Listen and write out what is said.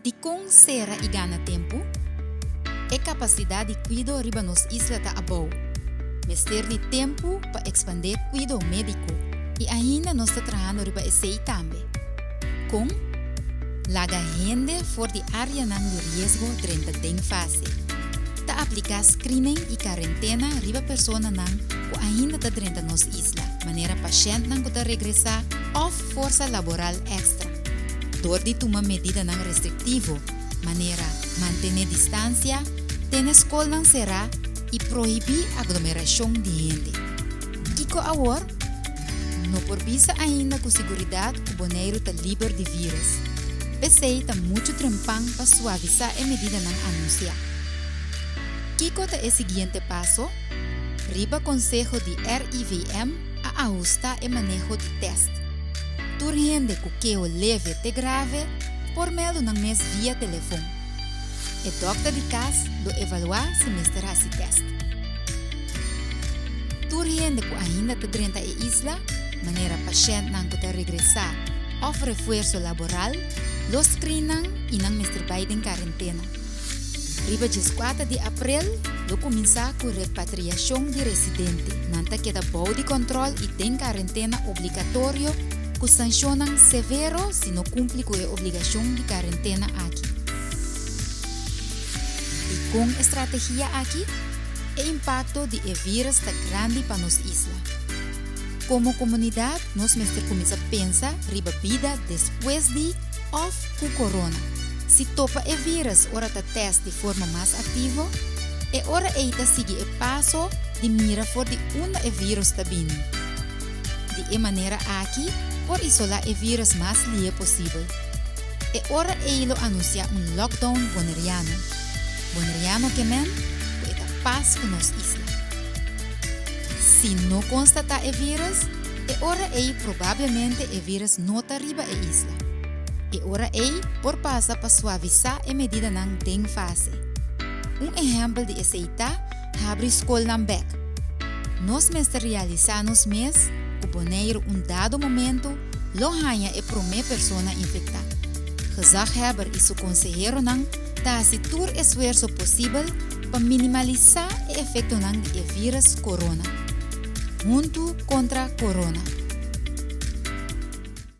Dikon sera i gana tempu? E kapasidat di kuido riba nos isla ta abou. Mester di tempu pa ekspandé kuido médiko i ainda nos ta trahando riba esei tambe. Kon? Laga hende for di áreanan di riesgo drenta den fase. Ta apliká screening i karentena riba personanan ku ainda ta drenta nos isla, manera pashèntnan ku ta regresá òf forsa laboral èkstra. Dor di tuma medidanan restriktivo, manera mantené distansia, tene skolnan será i prohibí aglomerashon di hende. Kiko awor? No por bisa ainda ku siguridat ku Boneiru ta liber di vírus. P'esei ta muchu trempan pa suavisá e medidanan anunsiá. Kiko ta e siguiente paso? Riba konseho di RIVM a ahustá e maneho di tèst. Tur hende ku keho leve te grave por mèldu nan mes via telefon. E dòkter di kas lo evaluá si mester hasi tèst. Tur hende ku ainda ta drenta e isla, manera pashèntnan ku ta regresá òf refuerso laboral, lo screen nan i nan mester bai den karentena. Riba dieskuater di aprel lo kuminsá ku repatriashon di residente. Nan ta keda bou di kòntròl i den karentena obligatorio ku sanshonnan severo si no kumpli ku e obligashon di karentena aki. Dikon e strategia aki? E impakto di e vírus ta grandi pa nos isla. Komo komunidat nos mester kuminsá pensa riba bida despues di òf ku korona. Si topa e vírus ora ta tèst di forma mas aktivo, e ora ei ta sigui e paso di mira for di unda e vírus ta bini. Di e manera aki por isolá e vírus mas lihé posibel. E ora ei lo anunsiá un lockdown boneriano. Boneriano ke men ku e ta pas ku nos isla. Si no konstatá e vírus, e ora ei probablemente e vírus no ta riba e isla. E ora ei por pasa pa suavisá e medidanan den fase. Un ehèmpel di esei ta habri skolnan bèk. Nos mester realisá nos mes ku Boneiru un dado momentu lo haña e promé persona infektá. Gezaghebber i su konseheronan ta hasi tur esfuerso posibel pa minimalisá e efektonan di e vírus corona. Huntu kontra corona.